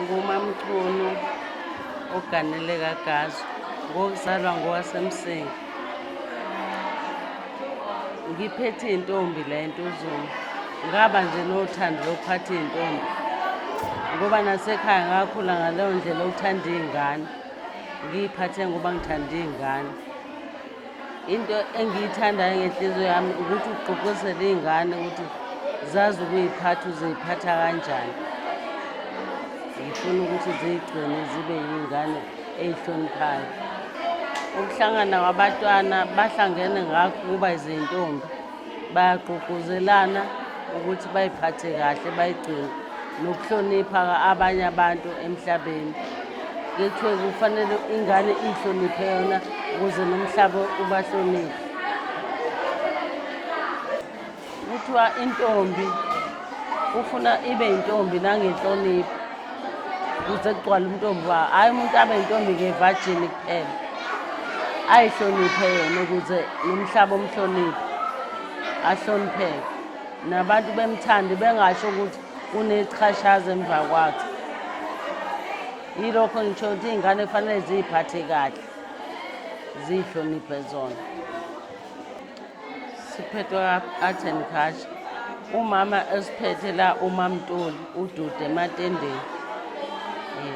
NguMamchunu oganele kaGazu, ngokuzalwa ngowaseMsinga. Ngiphethe iy'ntombi la eNtuzuma. Ngaba nje nothando lokuphatha iy'ntombi ngoba nasekhaya ngakhula ngaleyo ndlela yokuthanda iy'ngane. Ngiy'phathe ngoba ngithanda iy'ngane. Into engiyithandayo ngenhliziyo yami ukuthi ugqugquzele iy'ngane ukuthi zazi ukuyiphatha uziphatha kanjani. Ngifuna ukuthi ziyigcine zibe yiy'ngane ey'hloniphayo. Ukuhlangana kwabatwana bahlangene ngakho ukuba izintombi, bayagqugquzelana ukuthi bayiphathe kahle bayigcine nokuhlonipha abanye abantu emhlabeni. Kuthiwe kufanele ingane iyihloniphe yona ukuze nomhlaba ubahloniphe. Kuthiwa intombi ufuna ibe intombi nangenhlonipho ukuze kugcwale umntombi wayo. Hhayi umuntu abe intombi ngevajini kuphela, ayihloniphe yona ukuze nomhlaba umhloniphe, ahlonipheke nabantu bemthande bengasho ukuthi kunechashaza emva kwakhe. Yilokho ngisho ukuthi iy'ngane kufanele ziy'phathe kahle, ziy'hloniphe zona. Siphethwe art and culture. Umama esiphethe la uMamntuli uDude ematendeni. Yeah.